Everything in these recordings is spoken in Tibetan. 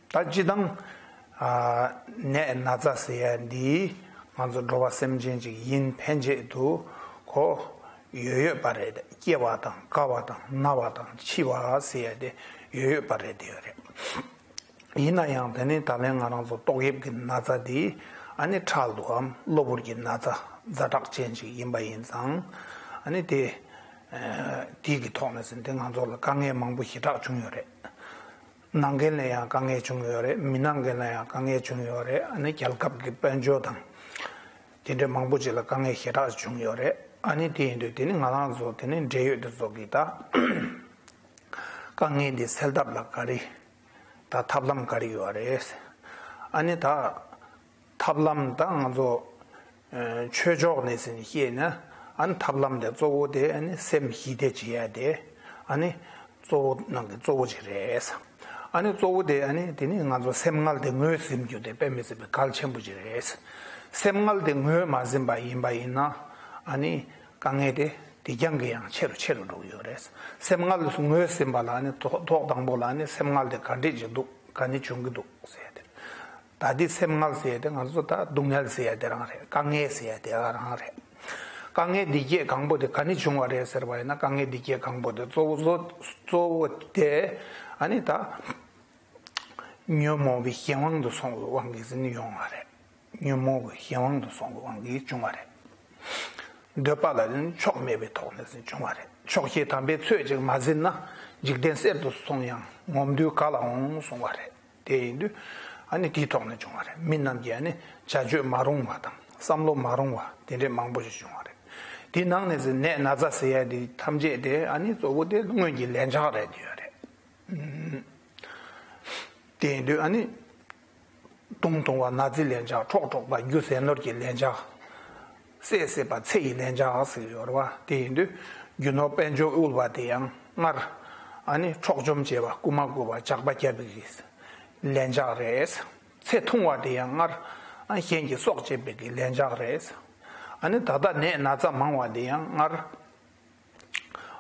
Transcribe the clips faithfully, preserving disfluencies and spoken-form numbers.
ད་སྤྱིར་བཏང་ནད་ན་ཚ་ཟེར་ཡ་འདི་ང་ཚོ་འགྲོ་བ་སེམས་ཅན་ཅིག་ཡིན་ཕན་ཆད་དུ་གོ་ཡོད་ཡོད་པ་རེད། སྐྱེ་བ་དང་རྒ་བ་དང་ན་བ་དང་འཆི་བ་ཟེར་ཡ་དེ་ཡོད་ཡོད་པ་རེད། དེ་ཡོད་རེད། ཡིན་ན་ཡང་དེ་ནི་ད་ལན་ང་རང་ཚོ་ཏོག་དབྱིབས་ཀྱི་ན་ཚ་འདི་ཨ་ནི་ཁྲག་དུའམ་གློ་བུར་གྱི་ན་ཚ་ཛ་དྲག་ཅན་ཅིག་ཡིན་པ་ཡིན་ཙང་ཨ་ནི་དེ་དེའི་གི་ཐོག་ནས་ཟིན་ཏེ་ང་ཚོ་ལ་དཀའ་ངལ་མང་པོ་ཞེ་དྲག་བྱུང་ཡོད་རེད། ནང་འགལ་ལ་ཡང་དཀའ་ངལ་བྱུང་ཡོད་རེད། མི་ནང་འགལ་ལ་ཡང་དཀའ་ངལ་བྱུང་ཡོད་རེད། ཨ་ནི་རྒྱལ་ཁབ་ཀྱི་དཔལ་འབྱོར་དང་དེ་འདྲའི་མང་པོ་ཅིག་ལ་དཀའ་ངལ་ཞེ་དྲག་བྱུང་ཡོད་རེད། ཨ་ནི་དེ་ཡིན་དུས་དེ་ནི་ང་རང་ཚོ་དེ་ནི་འབྲེལ་ཡོད་དེ་ཚོ་གིས་ད་དཀའ་ངལ་འདི་སེལ་ཐབས་ལ་ག་རེ་ད་ཐབས་ལམ་ག་རེ་ཡོད་རེད། ཨ་ནི་ད་ཐབས་ལམ་ད་ང་ཚོ་ཆོས་ཕྱོགས་ནས་ཟིན་བཤད་ན་ཨ་ནི་ཐབས་ལམ་དེ་གཙོ་བོ་དེ་ཨ་ནི་སེམས་ཞི་བདེ་བྱེད་ཡ་དེ་ཨ་ནི་གཙོ་བོ་ནང་གི་གཙོ་བོ་ཅིག་རེད། ཨ་ནི་གཙོ་བོ་དེ་ཨ་ནི་དེ་ནི་ང་ཚོ་སེམས་ངལ་དེ་ངོས་ཟིན་རྒྱུ་དེ་དཔེ་མི་སྲིད་པའི་གལ་ཆེན་པོ་ཅིག་རེད། སེམས་ངལ་དེ་ངོས་མ་ཟིན་པ་ཡིན་པ་ཡིན་ན་ཨ་ནི་དཀའ་ངལ་དེ་དེ་རྐྱང་གི་ཡང་ཆེ་རུ་ཆེ་རུ་འགྲོ་གི་ཡོད་རེད། སེམས་ངལ་ངོས་ཟིན་པ་ལ་ཨ་ནི་ཐོག་ཐོག་དང་པོ་ལ་ཨ་ནི་སེམས་ངལ་དེ་ག་འདྲས་ཅིག་འདུག་ག་ནས་བྱུང་གི་འདུག་ཟེར་ཡ་དེ། ད་འདི་སེམས་ངལ་ཟེར་ཡ་དེ་ང་ཚོ་ད་སྡུག་བསྔལ་ཟེར་ཡ་དེ་རང་རེད། དཀའ་ངལ་ཟེར་ཡ་དེ་རང་རེད། དཀའ་ངལ་འདི་སྐྱེས་གང་པོ་དེ་ག་ནས་བྱུང་བ་རེད་ཟེར་བ་ཡིན་ན། དཀའ་ངལ་འདི་སྐྱེས་གང་པོ་དེ་གཙོ་བོ་གཙོ་གཙོ་བོ་དེ་ཨ་ནི་ད་ཉོན་མོངས་པའི་གཞན་དབང་དུ་སོང་བའི་དབང་གིས་ཟིན་ཡོང་བ་རེད། ཉོན་མོངས་པའི་གཞན་དབང་དུ་སོང་བའི་དབང་གིས་བྱུང་བ་རེད། འདོད་པ་ལ་ནི་ཆོག་མེད་པའི་ཐོག་ནས་ཟིན་བྱུང་བ་རེད། ཆོག་ཤེས་དམ་པའི་ཚོད་ཅིག་མ་ཟིན་ན། འཇིག་རྟེན་གསེར་དུ་སོང་ཡང་ངོམ་དུས་ག་ལ་འོང་གསུང་བ་རེད། དེ་ཡིན་དུས་ཨ་ནི་དེའི་ཐོག་ནས་བྱུང་བ་རེད། མི་རྣམས་ཀྱི་ཨ་ནི་བྱ་སྤྱོད་མ་རུང་བ་དང་བསམ་བློ་མ་རུང་བ་དེ་འདྲས་མང་པོ་ཞིག་བྱུང་བ་རེད། དེ་ནང་ནས་ཟིན་ནད་ན་ཚ་ཟེར་ཡ་དེ་ཐམས་ཅད་དེ་ཨ་ནི་གཙོ་བོ་དེ་སྔོན་གྱི་ལན་ཆགས་རེད་ཡོད་རེད། དེ་ཡིན་དུས་ཨ་ནི། དུང་དུང་བ་ན་ཚའི་ལན་ཆགས། འཁྲོག་འཁྲོག་པ་རྒྱུ་ཟས་ནོར་གྱི་ལན་ཆགས། བསད་བསད་པ་ཚེ་ཡི་ལན་ཆགས་ཟེར་ཡོད་རེད་བ། དེ་ཡིན་དུས་རྒྱུ་ནོར་དཔལ་འབྱོར་དབུལ་བ་དེ་ཡང་སྔར་ཨ་ནི་འཕྲོག་བཅོམ་བྱས་པ། རྐུ་མ་རྐུ་བ་ཇག་པ་རྒྱབ་པའི་ལན་ཆགས་རེད། ཚེ་ཐུང་བ་དེ་ཡང་སྔར་ཨ་གཞན་གྱི་སྲོག་བཅད་པའི་ལན་ཆགས་རེད། ཨ་ནི་ད་ལྟ་ནད་ན་ཚ་མང་བ་དེ་ཡང་སྔར།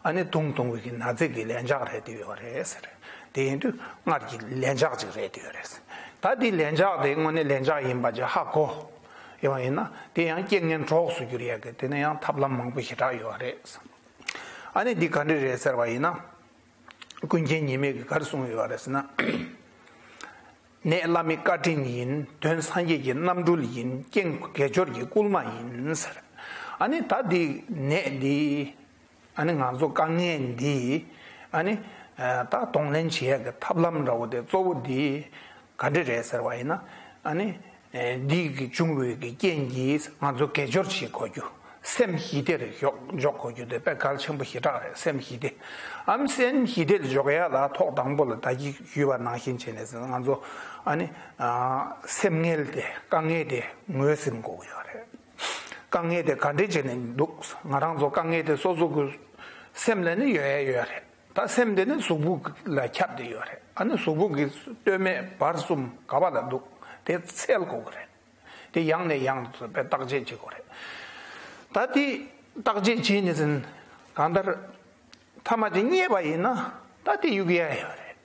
ཨ་ནི་དུང་དུང་བའི་གི་ན་ཚའི་གི་ལན་ཆགས་རེད་དེ་ཡོད་རེད་ཟེར། དེ་ཡིན་དུས་སྔར་གྱི་ལན་ཆགས་ཅིག་རེད་དེ་ཡོད་རེད་ཟེར། ད་དེ་ལན་ཆགས་དེ་དངོས་གནས་ལན་ཆགས་ཡིན་པ་ཅིག་ཧ་གོ་ཡོང་བ་ཡིན་ན། དེ་ཡང་རྐྱེན་ངན་གྲོགས་སུ་འགྱུར་ཡ་གི་དེ་ནས་ཡང་ཐབས་ལམ་མང་པོ་ཞེ་དྲག་ཡོད་རེད་ཟེར། ཨ་ནི་འདི་ག་འདྲ་རེད་ཟེར་བ་ཡིན་ན། ཀུན་མཁྱེན་ཉི་མས་གི་ག་རེ་གསུངས་ཡོད་རེད་ཟེར་ན། ནད་བླ་མའི་བཀའ་དྲིན་ཡིན། དོན་སངས་རྒྱས་ཀྱི་རྣམ་སྤྲུལ་ཡིན། རྐྱེན་དགེ་སྦྱོར་གྱི་བསྐུལ་མ་ཡིན་ཟེར། ཨ་ནི་ད་འདི་ནད་འདི་ཨ་ནི་ང་ཚོ་དཀའ་ངལ་འདི་ཨ་ནི་ད་གདོང་ལེན་བྱེད་ཡག་གི་ཐབས་ལམ་འདྲ་བོ་དེ་གཙོ་བོ་འདི་ག་འདྲ་རེད་ཟེར་བ་ཡིན་ན། ཨ་ནི་འདི་གི་བྱུང་བའི་གི་རྐྱེན་གྱིས་ང་ཚོ་དགེ་སྦྱོར་བྱེད་དགོས་རྒྱུ། སེམས་ཞི་བདེ་རུ་འཇོག་འཇོག་དགོས་རྒྱུ་དེ་དཔེ་གལ་ཆེན་པོ་ཞེ་དྲག་རེད། སེམས་ཞི་བདེ། ཨམ་སེམས་ཞི་བདེ་ལ་འཇོག་ཡ་ལ་ཐོག་དང་པོ་ལ་ད་གིན་ཞུས་པ་ནང་བཞིན་བྱས་ནས་ང་ཚོ་ཨ་ནི་ཨ་སེམས་ངལ་དེ་དཀའ་ངལ་དེ་ངོས་ཟིན་དགོས་ཀྱི་ཡོད་རེད། དཀའ་ངལ་དེ་ག་འདྲས་བྱས་ནས་འདུག་ང་རང་ཚོ་དཀའ་ངལ་དེ་སོ་སོ་གི་སེམས་ལ་ནི་ཡོད་ཡ་ཡོད་རེད། ད་སེམས་དེ་ནི་གཟུགས་པོ་ལ་ཁྱབ་བསྡད་ཡོད་རེད། ཨ་ནི་གཟུགས་པོ་གི་སྟོད་སྨད་བར་གསུམ་ག་བ་ལ་འདུག་དེ་འཚོལ་དགོས་ཀྱི་རེད། དེ་ཡང་ནས་ཡང་དུ་བརྟག་དཔྱད་བྱེད་དགོས་རེད། ད་དེ་བརྟག་དཔྱད་བྱས་ནས་ཟིན་གང་ལྟར་ཐ་མ་དེ་རྙེད་པ་ཡིན་ན་ད་དེ་གཡུག་ཡ་ཡོད་རེད།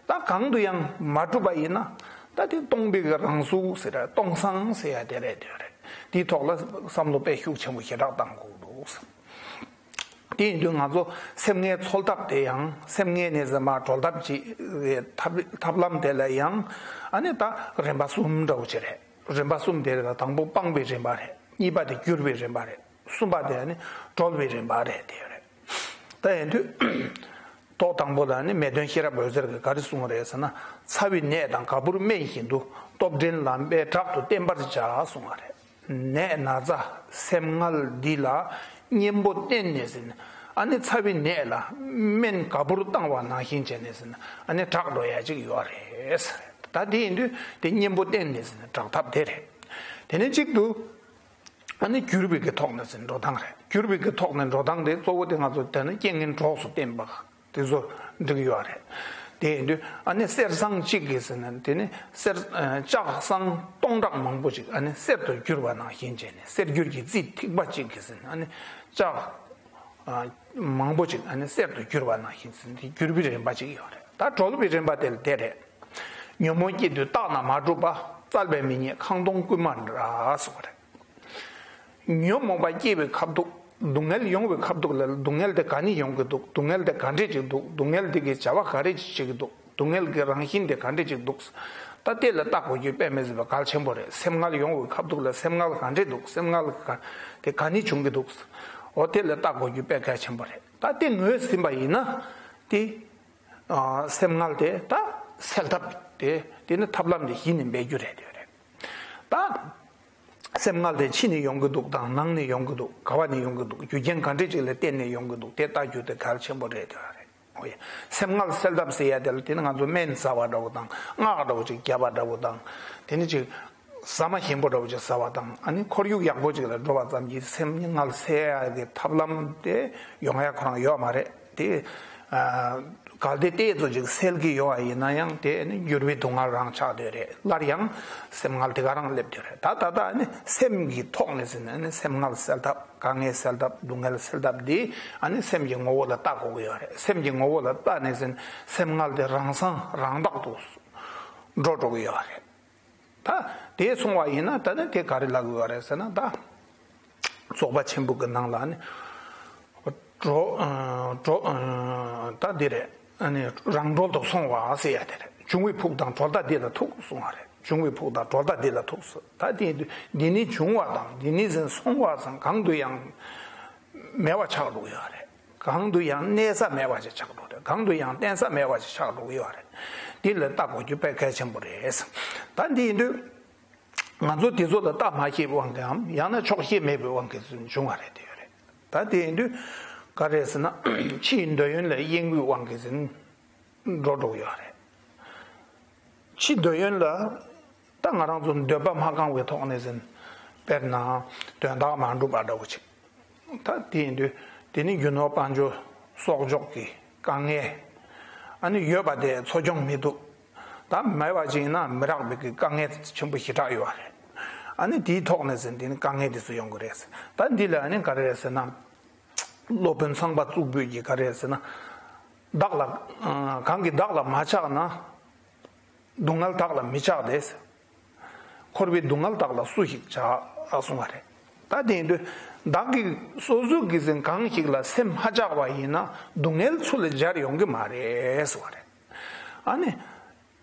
ད་གང་དུ་ཡང་མ་གྲུབ་པ་ཡིན་ན་ད་དེ་སྟོང་པའི་གི་རང་གཟུགས་ཟེར་ར་སྟོང་སང་ཟེར་ཡ་དེ་རེད་དེ་རེད། དེའི་ཐོག་ལ་བསམ་བློ་དཔེ་ཤུགས་ཆེན་པོ་ཞེ་དྲག་བཏང་དགོས་འདུག་དེ་ཡིན་དུས་ང་ཚོ་སེམས་ངལ་འཚོལ་ཐབས་དེ་ཡང་སེམས་ངལ་ནས་ཟེར་མ་གྲོལ་ཐབས་ཀྱི་ཐབས་ཐབས་ལམ་དེ་ལ་ཡང་ཨ་ནི་ད་རིམ་པ་གསུམ་འདྲ་བོ་ཅིག་རེད། རིམ་པ་གསུམ་དེ་ལ་དང་པོ་སྤང་བའི་རིམ་པ་རེད། གཉིས་པ་དེ་བསྒྱུར་བའི་རིམ་པ་རེད། གསུམ་པ་དེ་ནི་གྲོལ་བའི་རིམ་པ་རེད་དེ་ཡོད་རེད། ད་ཡིན་དུས་ཐོག་དང་པོ་ལ་ནི་མེས་སྟོན་ཤེས་རབ་འོད་ཟེར་གྱིས་ག་རེ་གསུངས་རེད་ཟེར་ན། ཚ་བའི་ནད་དང་ག་བུར་སྨན་བཞིན་དུ། སྟོབས་ལྡན་ལམ་པས་དྲག་ཏུ་བསྟེན་པར་བྱ་གསུངས་པ་རེད། ནད་ན་ཚ་སེམས་ངལ་འདི་ལ་གཉེན་པོ་བསྟེན་ནས་ཟིན། ཨ་ནི་ཚ་བའི་ནད་ལ་སྨན་ག་བུར་བཏང་བ་ནང་བཞིན་བྱས་ནས་ཟིན་ཨ་ནི་དྲག་འགྲོ་ཡ་ཅིག་ཡོད་རེད། ད་དེ་ཡིན་དུས་དེ་གཉེན་པོ་བསྟེན་ནས་ཟིན་དྲག་ཐབས་དེ་རེད། དེ་ནས་གཅིག་ཏུ། ཨ་ནི་བསྒྱུར་བའི་གི་ཐོག་ནས་ཟིན་འགྲོ་སྟངས་རེད། བསྒྱུར་བའི་གི་ཐོག་ནས་འགྲོ་སྟངས་དེ་གཙོ་བོ་དེ་ང་ཚོ་དེ་ནི་རྐྱེན་ངན་གྲོགས་སུ་བསྟེན་པ་དེ་ཚོ་འགྲིག་ཡོད་རེད། དེ་ཡིན་དུས་ཨ་ནི་གསེར་སྲང་གཅིག་གིས་ཟིན་ན་དེ་ནི་གསེར་ལྕགས་སྲང་སྟོང་ཕྲག་མང་པོ་ཅིག་ཨ་ནི་གསེར་དུ་བསྒྱུར་བ་ནང་བཞིན་བྱས་ནས་གསེར་འགྱུར་གྱི་རྩི་ཐིགས་པ་གཅིག་གིས་ཟིན་ཨ་ནི་ལྕགས་མང་པོ་ཅིག་ཨ་ནི་གསེར་དུ་བསྒྱུར་བ་ནང་བཞིན་ཟིན་དེ་བསྒྱུར་བའི་རིམ་པ་ཅིག་ཡོད་རེད། ད་གྲོལ་བའི་རིམ་པ་དེ་ལ་དེ་རེད། ཉོན་མོངས་སྐྱེས་དུས་བརྟགས་ན་མ་གྲུབ་པ། བཙལ་བས་མི་རྙེད་ཁང་སྟོང་རྐུན་མ་འདྲ། གསུངས་པ་རེད། ཉོན་མོངས་པ་སྐྱེ་བའི་ཁ་ཐུག་སྡུག་བསྔལ་ཡོང་བའི་ཁ་ཐུག་ལ། སྡུག་བསྔལ་དེ་ག་ནས་ཡོང་གི་འདུག་སྡུག་བསྔལ་དེ་ག་འདྲས་ཅིག་འདུག་སྡུག་བསྔལ་དེ་གི་བྱ་བ་ག་རེ་ཅིག་བྱེད་ཀྱི་འདུག་སྡུག་བསྔལ་གྱི་རང་བཞིན་དེ་ག་འདྲས་ཅིག་འདུག་ད་དེ་ལ་བརྟག་དགོས་རྒྱུ་དཔེ་མི་སྲིད་པ་གལ་ཆེན་པོ་རེད། སེམས་ངལ་ཡོང་བའི་ཁ་ཐུག་ལ་སེམས་ངལ་ག་འདྲས་འདུག་སེམས་ངལ་ག་དེ་ག་ནས་བྱུང་གི་འདུག་འོ་དེ་ལ་བརྟག་དགོས་རྒྱུ་དཔེ་གལ་ཆེན་པོ་རེད། ད་དེ་ངོས་ཟིན་པ་ཡིན་ན་དེ། ཨ། སེམས་ངལ་དེ་ད་སེལ་ཐབས་དེ། དེ་ནི་ཐབས་ལམ་དེ་གཞི་ནས་འབད་རྒྱུ་རེད། དེ་རེད། ད་སེམས་ངལ་དེ་ཕྱི་ནས་ཡོང་གི་འདུག་དང་ནང་ནས་ཡོང་གི་འདུག་ག་བ་ནས་ཡོང་གི་འདུག་རྒྱུ་རྐྱེན་ག་འདྲས་ཅིག་ལ་བརྟེན་ནས་ཡོང་གི་འདུག་དེ་ལྟ་རྒྱུ་དེ་གལ་ཆེན་པོ་རེད། དེ་རེད། ཨོ་ཡ། སེམས་ངལ་སེལ་ཐབས་ཟེར་ཡ་དེ་ལ་དེ་ནི་ང་ཚོ་སྨན་ཟ་བ་འདྲ་བོ་དང་སྔགས་འདྲ་བོ་ཅིག་བརྒྱབ་པ་འདྲ་བོ་དང་། དེ་ནི་ཅིག་ཟ་མ་ཞིམ་པོ་འདྲ་བོ་ཅིག་ཟ་བ་དང་། ཨ་ནི་ཁོར་ཡུག་ཡག་པོ་ཅིག་ལ་འགྲོ་བ་ཙམ་གྱིས་སེམས་ངལ་སེལ་ཡ་གི་ཐབས་ལམ་དེ་ཡོང་ཡ་ཁོ་རང་ཡོད་མ་རེད། དེ། ཨ། གལ་ཏེ་ཏོག་ཙམ་ཅིག་སེལ་གྱི་ཡོད་པ་ཡིན་ན་ཡང་དེ་ནི་འགྱུར་བའི་སྡུག་བསྔལ་རང་ཆགས་བསྡད་རེད། སླར་ཡང་སེམས་ངལ་དེ་ག་རང་སླེབས་བསྡད་རེད། ད་ད་ལྟ་ནི་སེམས་ཀྱི་ཐོག་ནས་ཟིན་ནས་ནི་སེམས་ངལ་སེལ་ཐབས། དཀའ་ངལ་སེལ་ཐབས། སྡུག་བསྔལ་སེལ་ཐབས་འདི་ཨ་ནི་སེམས་ཀྱི་ངོ་བོ་ལ་བལྟ་དགོས་ཀྱི་ཡོད་རེད། སེམས་ཀྱི་ངོ་བོ་ལ་བལྟ་ནས་ཟིན་སེམས་ངལ་དེ་རང་སང་རང་དག་ཏུ་འགྲོ་འགྲོ་གི་ཡོད་རེད། ད་དེ་སོང་བ་ཡིན་ན་ད་ནི་དེ་ག་རེ་ལབ་དགོས་པ་རེད་ཟེར་ན། ད་རྫོགས་པ་ཆེན་པོ་གི་ནང་ལ་ནི་གྲོལ། གྲོལ། ད་འདི་རེད། ཨ་ནི་རང་གྲོལ་དུ་སོང་བ་ཟེར་ཡ་དེ་རེད། འབྱུང་བའི་ཕུགས་དང་གྲོལ་མཐའ་འདི་ལ་ཐུག་གསུང་བ་རེད། འབྱུང་བའི་ཕུགས་དང་གྲོལ་མཐའ་འདི་ལ་ཐུག་གསུང་། ད་དེ་འདི་ནི་བྱུང་བ་དང་འདི་ནི་ཟིན་སོང་བ་ཙམ་གང་དུ་ཡང་མེད་པ་ཆགས་འགྲོ་གི་ཡོད་རེད། གང་དུ་ཡང་གནས་ས་མེད་པ་ཞིག་ཆགས་འགྲོ་རེད། གང་དུ་ཡང་བརྟེན་ས་མེད་པ་ཞིག་ཆགས་འགྲོ་གི་ཡོད་རེད། འདི་ལ་བལྟ་དགོས་རྒྱུ་དཔེ་གལ་ཆེན་པོ་རེད། ད་འདི་ཡིན་དུས། ང་ཚོ་དེ་ཚོ་ལ་བལྟ་མ་ཤེས་པའི་དབང་གིས་འམ། ཡང་ན་ཆོག་ཤེས་མེད་པའི་དབང་གིས་བྱུང་བ་རེད། དེ་ཡོད་རེད། ད་དེ་ཡིན་དུས་ག་རེ་ཟེར་ན། ཕྱིའི་འདོད་ཡོན་ལ་གཡེང་བའི་དབང་གིས་འགྲོ་འགྲོ་གི་ཡོད་རེད། ཕྱིའི་འདོད་ཡོན་ལ་ད་ང་རང་ཚོ་འདོད་པ་མ་བསྐང་བའི་ཐོག་ནས་ཟིན། དཔེར་ན་དོན་དག་མ་འགྲུབ་པ་འདྲ་བོ་ཅིག་ད་དེ་ཡིན་དུས་དེ་ནི་རྒྱུ་ནོར་དཔལ་འབྱོར་གསོག་འཇོག་གི་དཀའ་ངལ། ཨ་ནི་ཡོད་པ་དེ་འཚོ་སྐྱོང་མི་ཐུབ། ད་མེད་པ་ཅིག་ཡིན་ན་མི་རག་པའི་གི་དཀའ་ངལ་ཆེན་པོ་ཞེ་དྲག་ཡོད་པ་རེད། ཨ་ནི་དེའི་ཐོག་ནས་ཟིན་དེ་ནི་དཀའ་ངལ་དེ་ཚོ་ཡོང་གི་རེད། ད་འདི་ལ་ཨ་ནི་ག་རེ་རེད་ཟེར་ན། སློབ་དཔོན་ཚངས་པ་གཙུག་ཕུད་ཀྱིས་ག་རེ་རེད་ཟེར་ན། བདག་ལ། གང་གིས་བདག་ལ་མ་ཆགས་ན། སྡུག་བསྔལ་བདག་ལ་མི་ཆགས་ཏེ། འཁོར་བའི་སྡུག་བསྔལ་བདག་ལ་སུ་ཞིག་ཆགས། གསུངས་པ་རེད། ད་དེ་ཡིན་དུས་བདག་གིས་སོ་སོ་གིས་ཟིན་གང་ཞིག་ལ་སེམས་མ་ཆགས་པ་ཡིན་ན་སྡུག་བསྔལ་ཚུར་ལ་སྦྱར་ཡོང་གི་མ་རེད་གསུངས་པ་རེད། ཨ་ནི།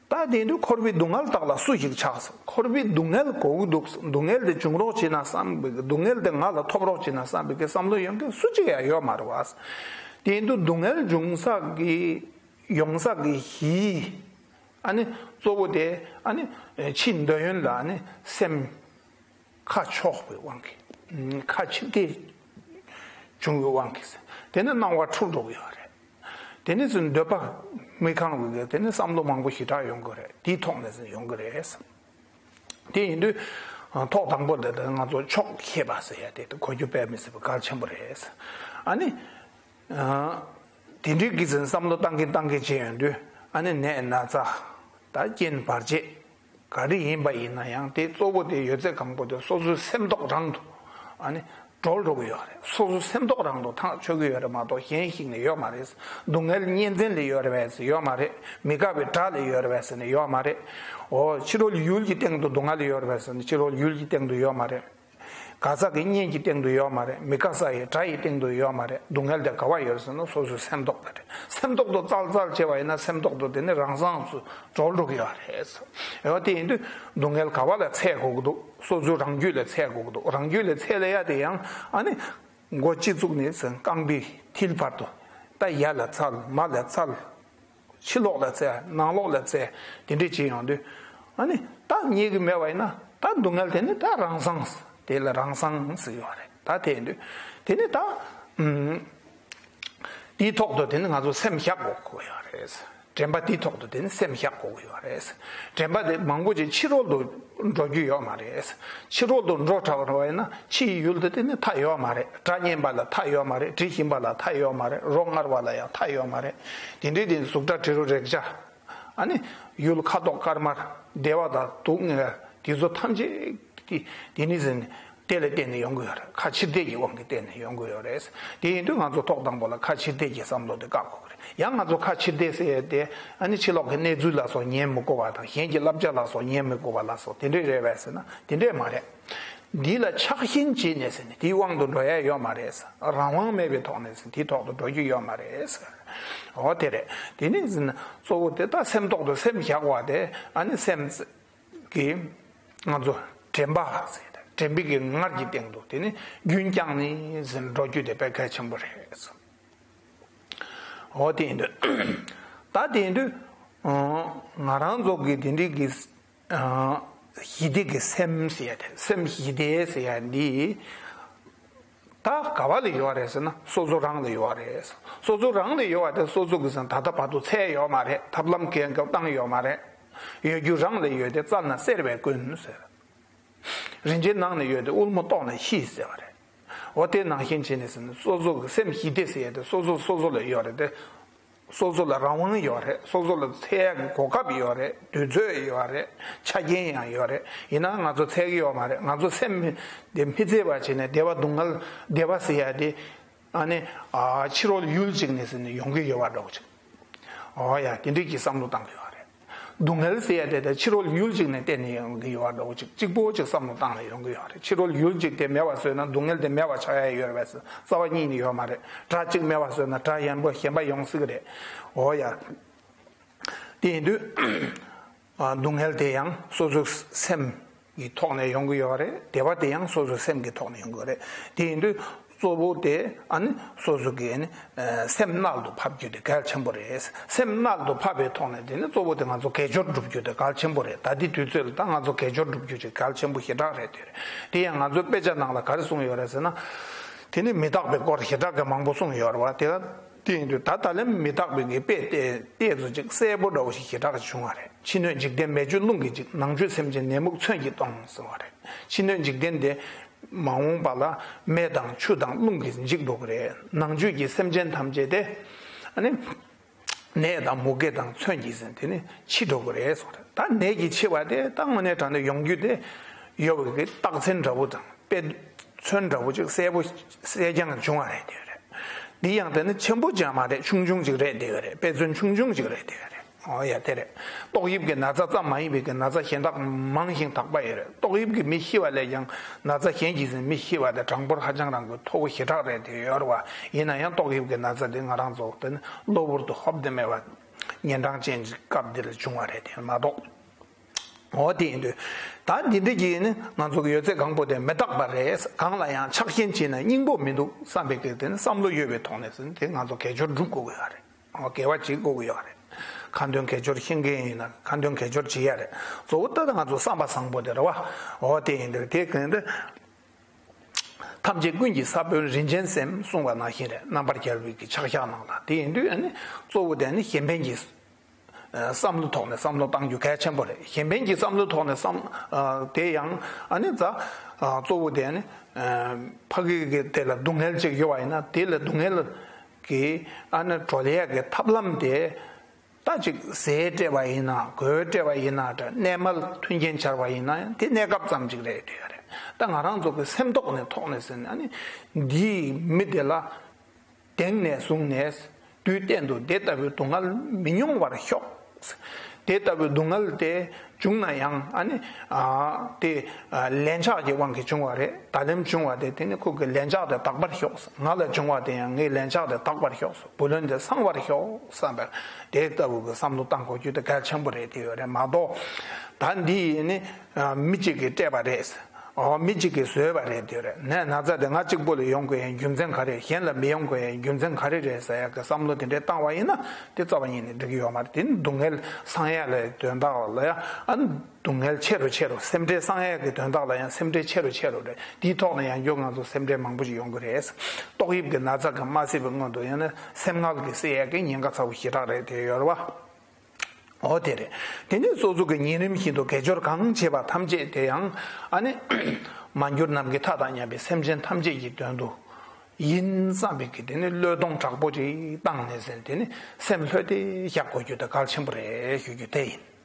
ད་དེ་ཡིན་དུས་འཁོར་བའི་སྡུག་བསྔལ་བདག་ལ་སུ་ཞིག་ཆགས། འཁོར་བའི་སྡུག་བསྔལ་གོ་གི་འདུག་སྡུག་བསྔལ་དེ་འབྱུང་རོགས་བྱེད་ན་བསམ་པའི་སྡུག་བསྔལ་དེ་ང་ལ་ཐོབ་རོགས་བྱེད་ན་བསམ་པའི་བསམ་བློ་ཡོང་མཁན་སུ་གཅིག་ཡང་ཡོད་མ་རེད་བ། དེ་ཡིན་དུས་སྡུག་བསྔལ་འབྱུང་ས་གི་ཡོང་ས་གི་གཞི། ཨ་ནི་གཙོ་བོ་དེ་ཨ་ནི་ཕྱིའི་འདོད་ཡོན་ལ་ཨ་ནི་སེམས་ཁ་ཕྱོགས་པའི་དབང་གིས། ཁ་ཕྱིར་ལྟས་བྱུང་བའི་དབང་གིས། དེ་ནི་སྣང་བ་འཁྲུལ་འགྲོ་གི་ཡོད་རེད། དེ་ནི་འདོད་པ་མི་ཁེངས་པའི་དེ་ནི་བསམ་བློ་མང་པོ་ཞེ་དྲག་ཡོང་གི་རེད། དེའི་ཐོག་ནས་ཡོང་གི་རེད། དེ་ཡིན་དུས་ཐོག་དང་པོ་དེ་དེ་ང་ཚོ་ཕྱོགས་ཤེས་པ་ཟེར་ཡ་དེ་གོ་རྒྱུ་དཔེ་མི་སྲིད་པ་གལ་ཆེན་པོ་རེད། ཨ་ནི། དེ་འདྲའི་གི་ཟིན་བསམ་བློ་བཏང་གིན་བཏང་གིན་བྱས་ཡོང་དུས་ཨ་ནི་ནད་ན་ཚ་དང་རྐྱེན་བར་ཆད་ག་རེ་ཡིན་པ་ཡིན་ན་ཡང་དེ་གཙོ་བོ་དེ་ཡོད་ཚད་གང་པོ་དེ་སོ་སོའི་སེམས་རྟོགས་རང་དུ་ཨ་ནི་གྲོལ་འགྲོ་གི་ཡོད་རེད། སོ་སོའི་སེམས་རྟོགས་རང་དུ་ཐག་ཆོད་གི་ཡོད་རེད་མ་གཏོགས་གཞན་ཞིག་ནས་ཡོད་མ་རེད། སྡུག་བསྔལ་གཉེན་ཚན་ལས་ཡོད་རེད་པས་ཟེར་ཡོད་མ་རེད། མི་དགའ་བའི་དགྲ་ལས་ཡོད་རེད་པས་ཟེར་ནས་ཡོད་མ་རེད། འོ་ཕྱི་རོལ་ཡུལ་གྱི་སྟེང་དུ་སྡུག་བསྔལ་ཡོད་རེད་པས་ཟེར་ནས་ཕྱི་རོལ་ཡུལ་གྱི་སྟེང་དུ་ཡོད་མ་རེད། དགའ་ས་གི་གཉེན་གྱི་སྟེང་དུ་ཡོད་མ་རེད། མི་དགའ་ས་ཡི་དགྲ་ཡི་སྟེང་དུ་ཡོད་མ་རེད། སྡུག་བསྔལ་དེ་ག་བ་ཡོད་ཟེར་ན་སོ་སོའི་སེམས་རྟོགས་པ་རེད། སེམས་རྟོགས་དུ་བཙལ་བཙལ་བྱས་པ་ཡིན་ན་སེམས་རྟོགས་དུ་དེ་ནི་རང་སངས་སུ་གྲོལ་འགྲོ་གི་ཡོད་རེད། ཡོད་དེ་ཡིན་དུས་སྡུག་བསྔལ་ག་བ་ལ་འཚོལ་དགོས་ཀྱི་འདུག་སོ་སོའི་རང་རྒྱུད་ལ་འཚོལ་དགོས་ཀྱི་འདུག་རང་རྒྱུད་ལ་འཚོལ་ལ་ཡ་དེ་ཡང་ཨ་ནི་མགོ་སྤྱི་གཙུག་ནས་རྐང་པའི་མཐིལ་བར་དུ་ད་ཡ་ལ་འཚོལ་མ་ལ་འཚོལ། ཕྱི་ལོགས་ལ་འཚོལ་ནང་ལོགས་ལ་འཚོལ་དེ་འདྲས་བྱེད་ཡོང་དུས་ཨ་ནི་ད་རྙེད་ཀྱི་མེད་པ་ཡིན་ན་ད་སྡུག་བསྔལ་དེ་ནི་ད་རང་སངས་དེ་ལ་རང་སངས་ཟེར་ཡོད་རེད། ད་དེ་ཡིན་དུས་དེ་ནི་ད་ཨུམ་དེའི་ཐོག་ཏུ་དེ་ནི་ང་ཚོ་སེམས་བཞག་དགོས་ཀྱི་ཡོད་རེད། དྲན་པ་དེའི་ཐོག་ཏུ་དེ་ནི་སེམས་བཞག་དགོས་ཀྱི་ཡོད་རེད། དྲན་པ་དེ་མང་པོ་ཅིག་ཕྱི་རོལ་དུ་འགྲོ་རྒྱུ་ཡོད་མ་རེད། ཕྱི་རོལ་དུ་འགྲོ་དྲགས་པ་ཡིན་ན་ཕྱིའི་ཡུལ་དུ་དེ་ནི་མཐའ་ཡོད་མ་རེད། སྒྲ་སྙན་པ་ལ་མཐའ་ཡོད་མ་རེད། དྲི་ཞིམ་པ་ལ་མཐའ་ཡོད་མ་རེད། རོ་མངར་བ་ལ་ཡང་མཐའ་ཡོད་མ་རེད། དེ་འདྲའི་དེ་གཟུགས་སྒྲ་དྲི་རོ་རེག་བྱ། ཨ་ནི་ཡུལ་ཁ་དོག་དཀར་དམར་བདེ་བ་དང་སྡུག་བསྔལ་དེ་ཚོ་ཐམས་ཅད་ཀྱི་དེ་ནི་ཟིན་ དེ་ལ་བརྟེན་ནས་ཡོང་གི་ཡོད་རེད། ཁ་ཕྱིར་བལྟས་ཀྱི་དབང་གིས་བརྟེན་ནས་ཡོང་གི་ཡོད་རེད། དེ་ཡིན་དུས་ང་ཚོ་ཐོག་དང་པོ་ལ་ཁ་ཕྱིར་བལྟས་ཀྱི་བསམ་བློ་དེ་བཀག་དགོས་ཀྱི་རེད། ཡང་ང་ཚོ་ཁ་ཕྱིར་བལྟས་ཟེར་ཡས་དེ་ཨ་ནི་ཕྱི་ལོགས་ཀྱི་གནས་ཚུལ་ལ་སོགས་ཉན་མི་དགོས་པ་དང་། གཞན་གྱི་བསླབ་བྱ་ལ་སོགས་ཉན་མི་དགོས་པ་ལ་སོགས་དེ་འདྲས་རེད་པས་ཟེར་ན་དེ་འདྲས་མ་རེད། འདི་ལ་ཆགས་ཞེན་བྱས་ནས་ཟེར་ནས་དེའི་དབང་དུ་འགྲོ་ཡ་ཡོད་མ་རེད། རང་དབང་མེད་པའི་ཐོག་ནས་ཟེར་དེའི་ཐོག་ཏུ་འགྲོ་རྒྱུ་ཡོད་མ་རེད། འོ་དེ་རེད། དེ་ནས་ཟེར་ན་གཙོ་བོ་དེ་ད་སེམས་ཐོག་ཏུ་སེམས་བཞག་པ་དེ་ཨ་ནི་སེམས་ཀྱི་ང་ཚོ་དྲན་པ་ཟེར་ཏེ་དྲན་པའི་གི་ངར་གྱི་སྟེང་དུ་དེ་ནི་རྒྱུན་བསྐྱངས་ནས་ཟིན་འགྲོ་རྒྱུ་དེ་དཔེ་གལ་ཆེན་པོ་རེད། འོ་དེ་ཡིན་དུས་ད་དེ་ཡིན་དུས་ང་རང་ཚོ་གི་དེ་འདྲའི་གི་ཞི་བདེ་གི་སེམས་ཟེར་ཡ་དེ། སེམས་ཞི་བདེ་ཟེར་ཡ་འདི་ད་ག་བ་ལ་ཡོད་རེད་ཟེར་ན་སོ་སོ་རང་ལ་ཡོད་རེད། སོ་སོ་རང་ལ་ཡོད་པ་དེ་སོ་སོ་གི་ཟེར་ན་ད་ལྟ་བར་དུ་འཚོལ་ཡོད་མ་རེད། ཐབས་ལམ་གང་གང་བཏང་ཡོད་མ་རེད། ཡོད་རྒྱུ་རང་ལ་ཡོད་དེ་རྩ་ན་གསེར་བས་ཀུན་ཟེར། རིན་ཆེན་ནང་ན་ཡོད་དེ་དབུལ་མོ་ལྟོགས་ན་ཤི་ཟེར་བ་རེད། འོ་དེ་ནང་བཞིན་བྱས་ནས་ཟེར་ན་སོ་སོ་གི་སེམས་ཞི་བདེ་ཟེར་ཡ་དེ་སོ་སོ་སོ་སོ་ལ་ཡོད་རེད་དེ། སོ་སོ་ལ་རང་དབང་ཡོད་རེད། སོ་སོ་ལ་འཚོལ་ཡག་གི་གོ་སྐབས་ཡོད་རེད། དུས་ཚོད་ཡོད་རེད། ཆ་རྐྱེན་ཡང་ཡོད་རེད། ཡིན་ནའང་ང་ཚོ་འཚོལ་གི་ཡོད་མ་རེད། ང་ཚོ་སེམས་དེ་མི་འཚོལ་བ་བྱས་ནས་བདེ་བ་སྡུག་བསྔལ་བདེ་བ་ཟེར་ཡ་དེ་ཨ་ནི་ཨ་ཕྱི་རོལ་ཡུལ་གཅིག་ནས་ཟེར་ནས་ཡོང་གི་ཡོད་པ་འདྲ་བོ་ཅིག་འོ་ཡ་དེ་འདྲའི་གི་བསམ་བློ་བཏང་གི་ཡོད་རེད། སྡུག་བསྔལ་ཟེར་ཡ་དེ་ད་ཕྱི་རོལ་ཡུལ་གཅིག་ནས་བལྟས་ནས་ཡོང་གི་ཡོད་པ་འདྲ་བོ་ཅིག་གཅིག་པོ་ཅིག་བསམ་བློ་བཏང་ནས་ཡོང་གི་ཡོད་རེད། ཕྱི་རོལ་ཡུལ་གཅིག་དེ་མེད་པ་བཟོས་ན་སྡུག་བསྔལ་དེ་མེད་པ་ཆགས་ཡ་ཡོད་རེད་པས། རྩ་བ་ཉིད་ནས་ཡོད་མ་རེད། དགྲ་གཅིག་མེད་པ་བཟོས་ན་དགྲ་གཞན་པ་གཞན་པ་ཡོང་སྲིད་གི་རེད། འོ་ཡ། དེ་ཡིན་དུས་སྡུག་བསྔལ་དེ་ཡང་སོ་སོའི་སེམས་ཀྱི་ཐོག་ནས་ཡོང་གི་ཡོད་རེད། བདེ་བ་དེ་ཡང་སོ་སོའི་སེམས་ཀྱི་ཐོག་ནས་ཡོང་གི་ཡོད་རེད། དེ་ཡིན་དུས་གཙོ་བོ་དེ་ཨ་ནི་སོ་སོ་གི་ཨ་ནི་སེམས་མནལ་དུ་ཕབ་རྒྱུ་དེ་གལ་ཆེན་པོ་རེད། སེམས་མནལ་དུ་ཕབ་པའི་ཐོག་ནས་དེ་ནི་གཙོ་བོ་དེ་ང་ཚོ་དགེ་སྦྱོར་སྒྲུབ་རྒྱུ་དེ་གལ་ཆེན་པོ་རེད། ད་ལྟའི་དུས་ཚོད་ལ་ད་ང་ཚོ་དགེ་སྦྱོར་སྒྲུབ་རྒྱུ་ཅིག་གལ་ཆེན་པོ་ཞེ་དྲག་རེད། དེ་རེད། དེ་ཡང་ང་ཚོའི་དཔེ་ཆ་ནང་ལ་ག་རེ་གསུངས་ཡོད་རེད་ཟེར་ན། དེ་ནི་མི་རྟག་པའི་སྐོར་ཞེ་དྲག་གི་མང་པོ་གསུངས་ཡོད་རེད་བ། དེ་དེ་ཡིན་དུས་ད་ད་ལན་མི་རྟག་པའི་གི་དཔེ་དེ་ཏོག་ཙམ་ཅིག་གསལ་པོ་འདྲ་བོ་ཞིག་ཞེ་དྲག་བྱུང་བ་རེད། ཕྱི་སྣོད་འཇིག་རྟེན་མེ་བཅུད་རླུང་གིས་འཇིག །ནང་བཅུད་སེམས་ཅན་ནད་མུག་མཚོན་གྱིས་གཏོང་། གསུངས་པ་རེད། ཕྱི་སྣོད་འཇིག་རྟེན་དེ་མ་འོངས་པ་ལ་མེ་དང་ཆུ་དང་རླུང་གིས་འཇིག་འགྲོ་གི་རེད། ནང་བཅུད་ཀྱི་སེམས་ཅན་ཐམས་ཅད་དེ་ཨ་ནི་ནད་དང་མུ་གེ་དང་མཚོན་གྱིས་ཟིན་དེ་ནི་འཆི་འགྲོ་གི་རེད་གསུངས་རེད། ད་ནད་ཀྱིས་འཆི་བ་དེ་ད་དངོས་གནས་དྲང་གནས་ཡོང་རྒྱུ་དེ་ཡོད་པའི་གི་རྟགས་མཚན་འདྲ་བོ་དང་དཔེ་མཚོན་འདྲ་བོ་ཅིག་གསལ་པོ་གསལ་རྐྱང་བྱུང་བ་རེད་དེ་རེད། འདི་ཡང་དེ་ནི་ཆེན་པོ་ཅང་མ་རེད། ཆུང་ཆུང་ཅིག་རེད་དེ་རེད། དཔེ་མཚོན་ཆུང་ཆུང་ཅིག་རེད་དེ་རེད། ཨོ་ཡ་དེ་རེད། ཏོག་དབྱིབས་ཀྱི་ན་ཚ་ཙམ་མ་ཡིན་པའི་གི་ན་ཚ་གཞན་དག་མང་ཞིང་དག་པ་ཡོད་རེད། ཏོག་དབྱིབས་ཀྱི་མི་ཤི་བ་ལས་ཀྱང་ན་ཚ་གཞན་གྱིས་ཟིན་མི་ཤི་བ་དེ་གྲངས་འབོར་ཧ་ཅང་རང་གི་མཐོ་བོ་ཞེ་དྲག་རེད་དེ་ཡོད་རེད་བ། ཡིན་ན་ཡང་ཏོག་དབྱིབས་ཀྱི་ན་ཚ་དེ་ང་རང་ཚོ་དེ་ནི་གློ་བུར་དུ་ཧོབ་སྟེ་མེད་པ་ཉེ་འགྲངས་ཅན་གྱི་སྐབས་འདི་ལ་བྱུང་བ་རེད་དེ་མ་གཏོགས། འོ་དེ་ཡིན་དུས་ད་འདི་འདྲ་གྱིས་ནི་ང་ཚོ་གི་ཡོད་ཚད་གང་པོ་དེ་མི་རྟག་པ་རེད། གང་ལ་ཡང་ཆགས་ཞེན་བྱས་ན་སྙིང་པོ་མི་འདུག་བསམ་པའི་གི་དེ་ནི་བསམ་བློ་ཡོད་པའི་ཐོག་ནས་ཟིན་དེ་ང་ཚོ་དགེ་སྦྱོར་སྒྲུབ་དགོས་ཀྱི་ཡོད་རེད། འོ་དགེ་བ་བྱེད་དགོས་ཀྱི་ཡོད་རེད། ཁ་འདོན་དགེ་སྦྱོར་ཤེས་མཁན་ཡིན་ན་ཁ་འདོན་དགེ་སྦྱོར་བྱེད་ཡ་རེད། གཙོ་བོ་ད་ལྟ་ང་ཚོ་བསམ་པ་བཟང་པོ་དེ་རེད་བ། འོ་དེ་ཡིན་དུས་དེ་གང་དུ། ཐམས་ཅད་ཀུན་གྱི་ས་བོན་རིན་ཆེན་སེམས་གསུངས་པ་ནང་བཞིན་རེད། རྣམ་པར་རྒྱལ་བའི་གི་ཕྱག་རྒྱ་གནང་ལ་དེ་ཡིན་དུས་ཨ་ནི་གཙོ་བོ་དེ་ནི་གཞན་ཕན་གྱི་བསམ་བློ་ཐོག་ནས་བསམ་བློ་གཏང་རྒྱུ་གལ་ཆེན་པོ་རེད། གཞན་ཕན་གྱི་བསམ་བློ་ཐོག་ནས་བསམ་དེ་ཡང་ཨ་ནི་ཛ་གཙོ་བོ་དེ་ནི་ཕ་གི་གི་དེ་ལ་སྡུག་བསྔལ་ཅིག་ཡོད་པ་ཡིན་ན་དེ་ལ་སྡུག་བསྔལ་གྱི་ཨ་ནི་གྲོལ་ཡས་ཀྱི་ཐབས་ལམ་དེ། ད་ཅིག་ཟས་སྤྲད་པ་ཡིན་ན་གོས་སྤྲད་པ་ཡིན་ན་འདྲ་གནས་མལ་མཐུན་རྐྱེན་སྦྱར་བ་ཡིན་ན་ཡང་དེ་གནས་སྐབས་ཙམ་ཅིག་རེད་འདོད་ཡ་རེད། ད་ང་རང་ཚོ་གི་སེམས་ཐོག་ནས་ཐོག་ནས་ཟེར་ན་ཨ་ནི་འདིས་མི་དེ་ལ་གདེང་ནས་བཟུང་ནས་དུས་གཏན་དུ་དེ་ལྟ་བུའི་སྡུག་བསྔལ་མི་མྱོང་བར་ཤོག །དེ་ལྟ་བུའི་སྡུག་བསྔལ་དེ་བྱུང་ན་ཡང་ཨ་ནི་ཨ་དེ་ཨ་ལན་ཆགས་ཀྱི་དབང་གིས་བྱུང་བ་རེད། ད་ལན་བྱུང་བ་དེ་དེ་ནི་ཁོ་གི་ལན་ཆགས་དེ་དག་པར་ཤོག །ང་ལ་བྱུང་བ་དེ་ཡང་ངའི་ལན་ཆགས་དེ་དག་པར་ཤོག །བུ་ལོན་དེ་སངས་པར་ཤོག་བསམ་པའི་དེ་ལྟ་བུ་གི་བསམ་བློ་བཏང་དགོས་རྒྱུ་དེ་གལ་ཆེན་པོ་རེད་དེ་ཡོད་རེད་མ་གཏོགས། ད་འདི་ཡིན་ནི་མི་གཅིག་གིས་སྤྲད་པ་རེད། ཨོ་མི་གཅིག་གིས་བཟོས་པ་རེད་དེ་རེད། ནས་ན་ཚ་དེ་ང་གཅིག་པོ་ལ་ཡོང་དགོས་ཡའི་རྒྱུ་མཚན་ག་རེ། གཞན་ལ་མི་ཡོང་དགོས་ཡའི་རྒྱུ་མཚན་ག་རེ་རེད་ཟེར་ཡ་གི་བསམ་བློ་དེ་འདྲས་བཏང་བ་ཡིན་ན་དེ་རྩ་བ་ཉིད་ནས་འགྲིག་གི་ཡོད་མ་རེད། དེ་ནི་སྡུག་བསྔལ་སངས་ཡ་ལ་དོན་དག་ལ་ཡ་ཨ་ནི། སྡུག་བསྔལ་ཆེ་རུ་ཆེ་རུ་སེམས་ཁྲལ་སངས་ཡས་ཀྱི་དོན་དག་ལ་ཡང་སེམས་ཁྲལ་ཆེ་རུ་ཆེ་རུ་རེད། དེའི་ཐོག་ནས་ཡང་བསྐྱར་ང་ཚོ་སེམས་ཁྲལ་མང་པོ་ཞིག་ཡོང་གི་རེད། ཏོག་དབྱིབས་ཀྱི་ན་ཚ་གིས་མ་བསད་པའི་སྔོན་དུ་ཡང་ན་སེམས་ངལ་གྱིས་བསད་ཡས་ཀྱི་ཉེན་ཁ་ཚ་བོ་ཞེ་དྲག་རེད་དེ་ཡོད་རེད་བ། འོ་དེ་རེད། དེ་ནས་སོ་སོ་གི་ཉིན་རིམ་བཞིན་དུ་དགེ་སྦྱོར་གང་བྱེད་པ་ཐམས་ཅད་དེ་ཡང་ཨ་ནི་མ་གྱུར་ནམ་མཁའི་མཐའ་དང་མཉམ་པའི་སེམས་ཅན་ཐམས་ཅད་ཀྱི་དོན་དུ་ཡིན་བསམ་པའི་གི་དེ་ནི་བློས་གཏོང་དྲག་པོ་ཅིག་བཏང་ནས་ཟིན་དེ་ནི་སེམས་ལྷོད་དེ་བཞག་དགོས་རྒྱུ་དེ་གལ་ཆེན་པོ་རེད་ཞུ་རྒྱུ་དེ་ཡིན།